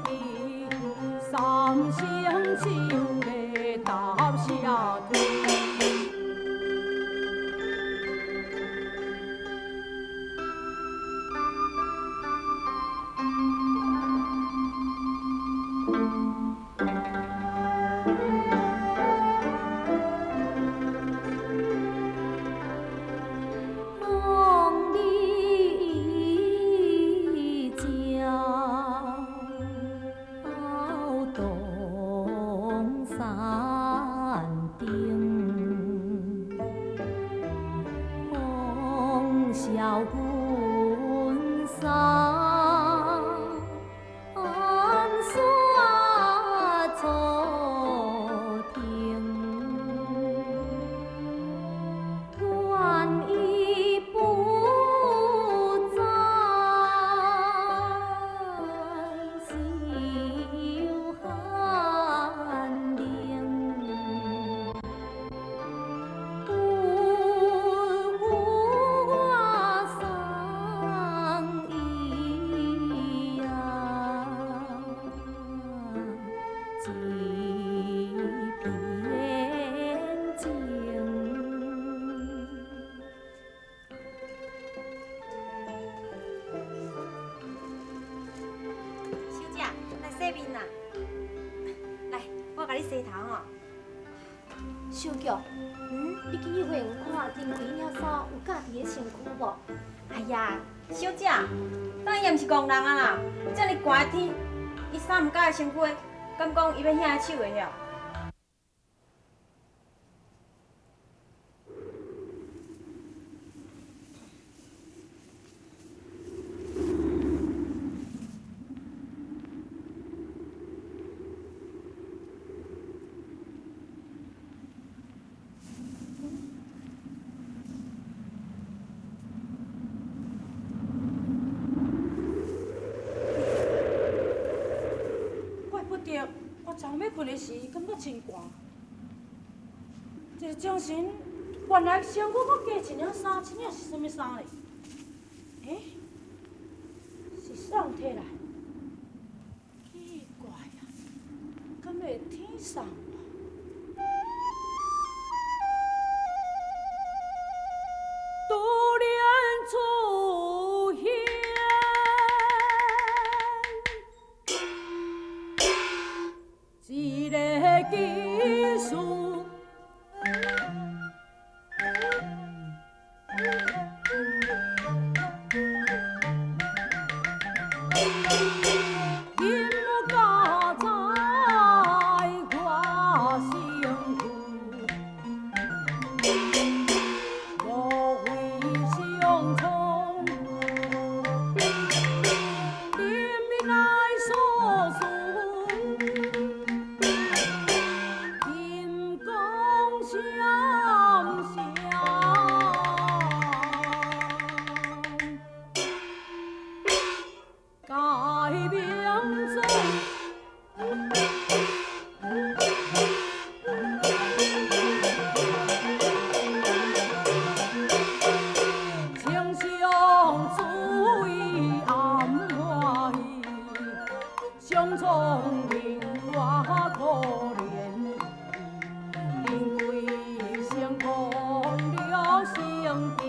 地，三聲手咧答謝天。梦里鸟动山顶，风萧云散雪初停。愿伊不再受寒冷，阮我送伊啊，一片情。小姐，來洗面啦！來，我共你洗頭吼。秀菊，你去幼兒園看丁桂領衫有佮意的身軀無？哎呀，小姐，當伊也毋是戇人啊啦，遮爾寒的天，伊衫毋佮意身軀的，敢講伊欲遐手會曉？怪不得我昨暝睏的時感覺真寒，這个精神原來身軀閣加一領衫，這領是啥物衫咧？欸，是誰提來？奇怪啊，敢會天送我？獨戀出現。一個技術，金甲在我身軀，無非相從，人民來所事。金光閃閃，改名字。情相追暗歡喜，相從令我可憐。人貴成空了生地，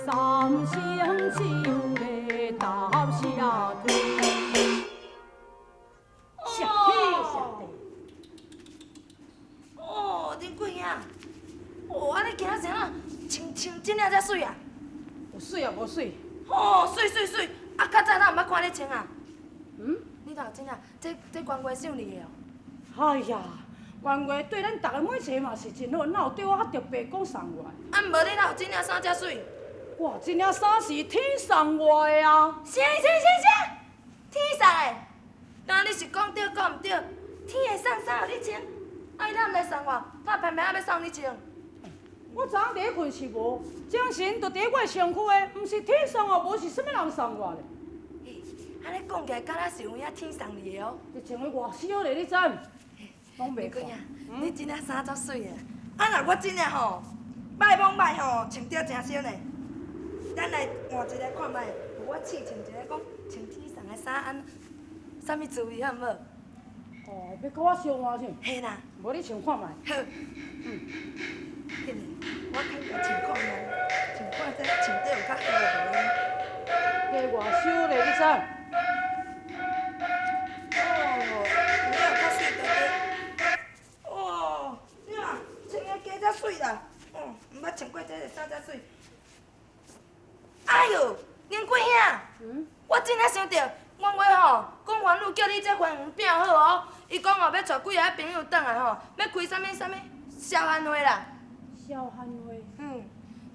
三聲手咧答謝天。謝天謝地。哦，林桂英，哦，按呢行啥啊？穿穿這領遮媠啊？有媠啊，無媠？哦，媠媠媠！啊，較早哪毋捌看你穿啊？嗯？你若有真啊？這這官話送你的哦。哎呀，官話對咱逐个每一个嘛是真好，哪有對我較特別講送我的？啊，毋無你哪有這領衫遮媠？哇，這領衫是天送我的啊！啥啥啥啥？天送的？敢你是講對講毋對？天會送衫予你穿，啊伊哪毋來送我？哪偏偏愛欲送你穿？我昨昏佇咧睏是無，精神就佇咧我的身軀的，毋是天送我，無是啥物人送我咧？欸，按呢講起來，敢若是有影天送你的哦。你穿得偌俗咧，你知？攏袂看。林桂英，你這領衫足媠的，啊若我這領吼，歹摸歹吼，穿著誠俗呢。咱來換一个看覓，我試穿一个，講穿天送的衫按，啥物滋味好毋好？哦，欲佮我相换啥？嘿啦。无你穿看觅。好。嗯。紧嘞，我较共穿看觅，穿看这穿底有较好无咧？加偌少咧，你知？哦，有影较媠对对。哦，你看，穿个加才媠啦。哦，毋捌穿过这个衫才媠。哎哟，林桂兄，我真正想著，阮话吼，讲番女叫你这花园拼好哦，伊讲哦欲带几个朋友转来吼，欲开啥物啥物消寒会啦。消寒会。嗯，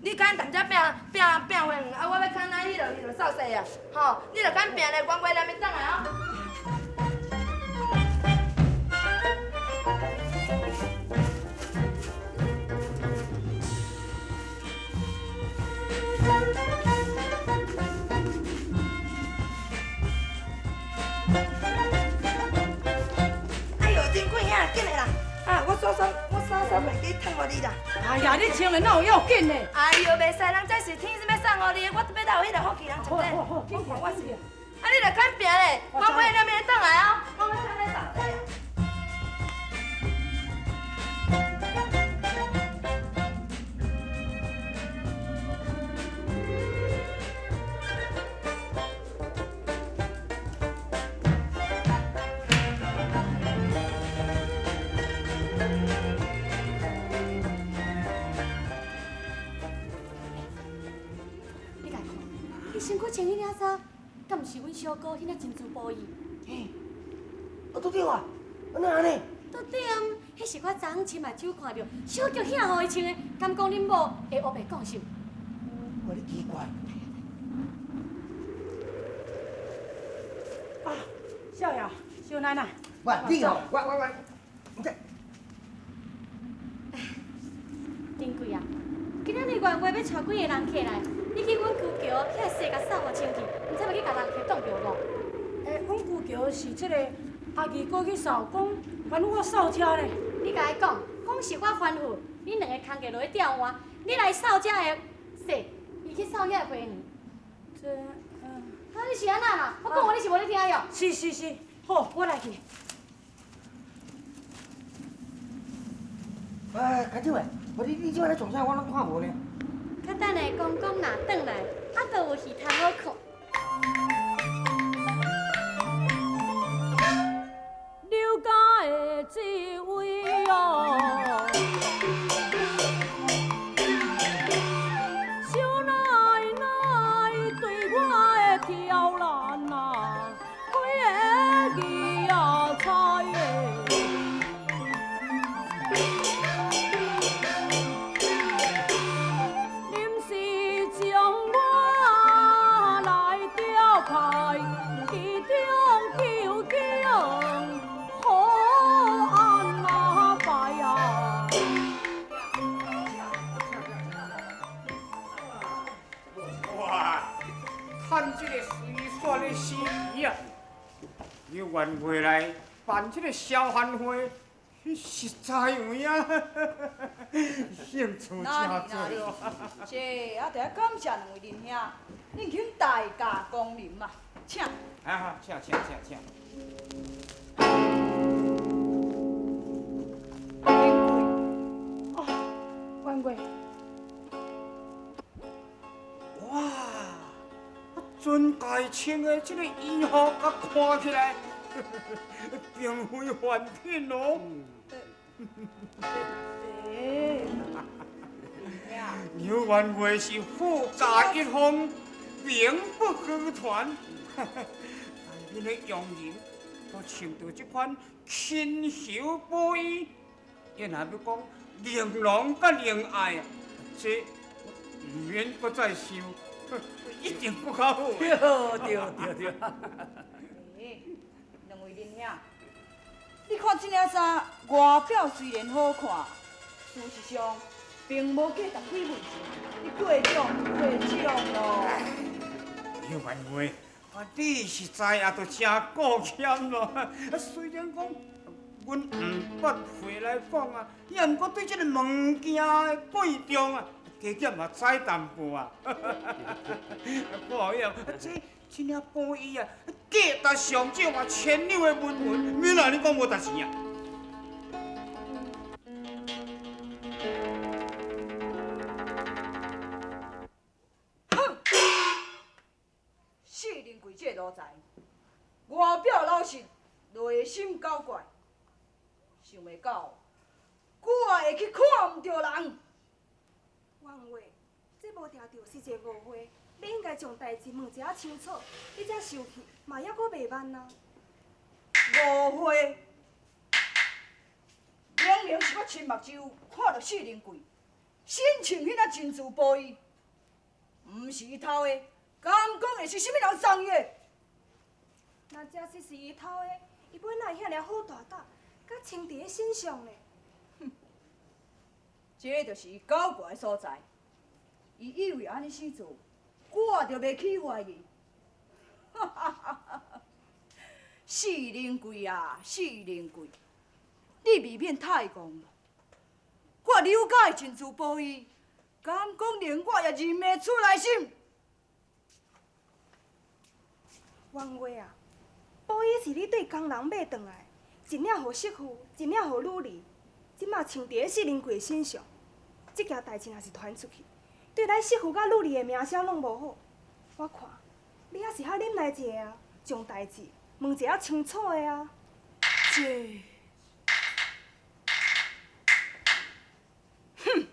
你较踮遮拼拼拼花园，啊，我欲较那彼落彼落扫势啊，吼，你著较拼咧，阮话连伊转来哦。哎哟，林桂兄，紧来啦！啊，我煞煞我衫衫袂记褪予你啦。哎呀，你穿的哪有要紧的？哎哟，袂使，人这是天生欲送予你的，我欲斗彼个福气人穿这。好好好，我看我是。啊，你著较拼咧，我尾了免转来哦，我欲趁咧扫地啊。你家看，伊身躯穿彼领衫，敢毋是阮小哥彼领珍珠布衣？嘿，啊拄著啊，啊哪按呢？拄著，彼是我昨昏亲目睭看著，小菊兄予伊穿的，敢讲恁某会乌白讲是毋？哇，你奇怪。啊，少爷，少奶奶。喂，你吼，我我我，你这。丁贵啊，今仔日元月欲带几个人客来，你去阮姑桥遐洗共扫予清气，毋知欲去共人客挡著无？欸，阮姑桥是这个阿二哥去扫，讲吩咐我扫遮咧。你共伊讲，讲是我吩咐，恁两个工课落去调换，你来扫遮个洗，伊去扫遐个花园。这，啊，你是按怎啦？我讲话你是无咧听哟？是是是，好，我来去。哎，牵手的，无你你这摆咧创啥？我拢看无呢。较等下公公若转来，啊，就有戏通好看。刘家的这位哦，少奶奶对我的挑难啊，规个儿仔猜的。临时将我来调派，其中究竟好安排啊？哇，趁这个随选的时机啊，你愿回来办这个消寒会，实在有影，兴趣真济哦。这啊，得爱感谢两位仁兄，恁肯大驾光临啊，请。好好，请请请请。哦，万贵。哇，阵家穿的这个衣服，佮看起来并非凡品哦。刘元会是富甲一方，名不虚传。内面的佣人都穿著这款轻袖布衣，伊若欲讲玲珑佮玲爱，这毋免阁再想，一定阁较好。对对对对。欸，两位仁兄，你看这领衫外表虽然好看，事实上并无价值几文钱，你过奖过奖咯。刘元会，啊，你实在也都真顾俭咯。啊，虽然讲，阮毋捌回来讲啊，也毋过对这个物件的贵重啊，加减嘛知淡薄啊。看有影，这這領布衣啊，價值上少嘛千兩的文文，免來你講無值錢啊？哼！四仁贵这个奴才，外表老实，内心狡怪，想袂到，我会去看毋著人。王伟，这无定著是一个误会，你应该将代志问一下清楚，你才生气，嘛犹阁袂慢啊。误会，明明是我亲目睭看著四仁贵，身穿彼领珍珠布衣，毋是伊偷的，敢讲会是啥物人送伊的？若真实是伊偷的，伊本来遐尔好大胆，敢穿伫咧身上呢？哼，这就是伊狡怪的所在。伊以为按呢死做，我就袂去怀疑。哈哈哈哈！四仁贵啊，四仁贵，你未免太戆了。我了解珍珠布衣，敢讲连我也认袂出来心。王月啊，布衣是你对工人买转来，一领予媳妇，一领予女儿，这马穿伫咧四仁贵身上，这件代志若是传出去，对咱媳妇佮女儿的名声拢无好。我看你还是较忍耐一下啊，将代志问一下清楚的啊。这，哼，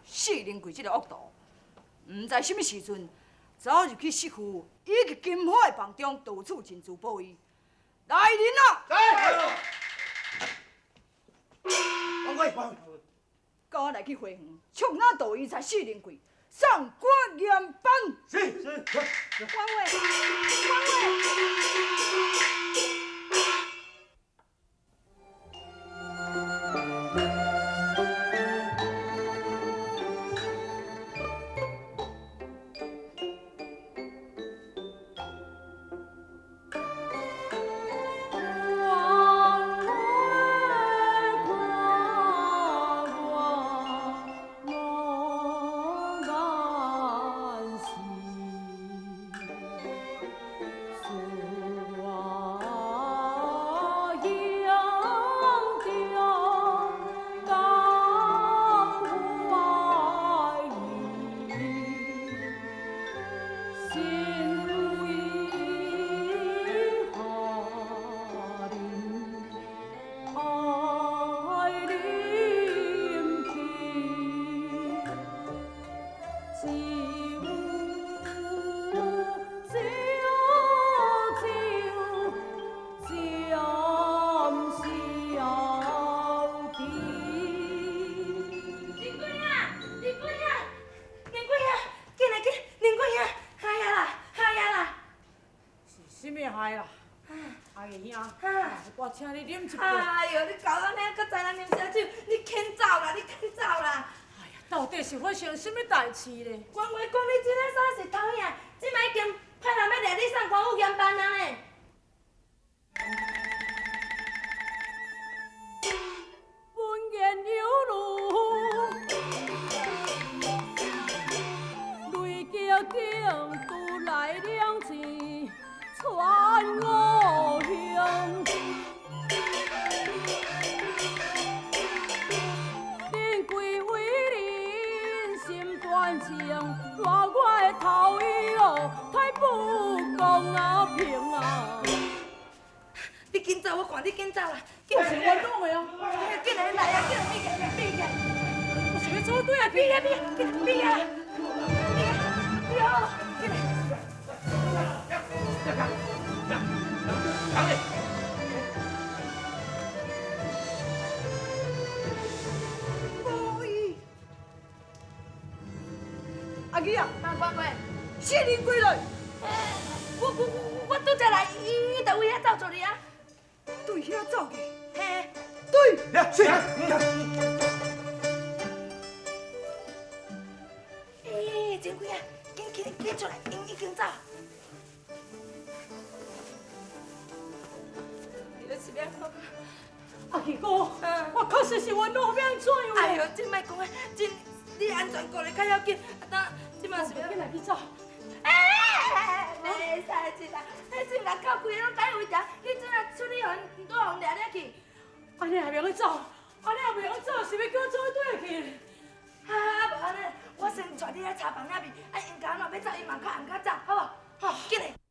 四仁贵这个恶徒，毋知啥物时阵走入去媳妇以及金花的房中盗取珍珠布衣。来人啊！来！王贵，王贵，佮我来去花园，捉拿盗衣贼四仁贵，送官严办。是是。王伟，王伟。我请你啉一杯。哎呦，你搞到那阁知人啉烧酒，你肯走啦，你肯走啦！哎呀，到底是发生啥物代志咧？官话讲你这个衫是偷影，这摆已经派人欲掠你送官府严办啊咧。本言犹如雷桥顶拄来两钱传五乡。热我的头衣哦，太不公啊平啊！你紧走，我看你紧走啦！我是我讲的啊！紧来来啊！紧来，避开，避开！我是欲走对啊！避开，避开，避开！避开，避开！紧来！阿姊啊，官官，四仁贵来。我拄才来，伊就为遐走出去啊。对遐走去。嘿。对。来，是。欸，钱柜啊，紧紧紧出来，𪜶已经走。你咧是欲按怎？阿姊哥，我确实是冤枉，欲按怎样？哎哟，这莫讲啊，真。你安全顾咧较要紧，啊，等这马是欲紧来去走。哎！袂使啦，彼阵外口规个拢解围埕，你这若出去予𪜶拄予𪜶掠了去。按呢也袂用走，按呢也袂用走，是欲叫我走佗去？啊，無按呢，我先帶你來茶房遐邊，啊，𪜶家若欲走，𪜶嘛較紅較早，好無？好，緊來。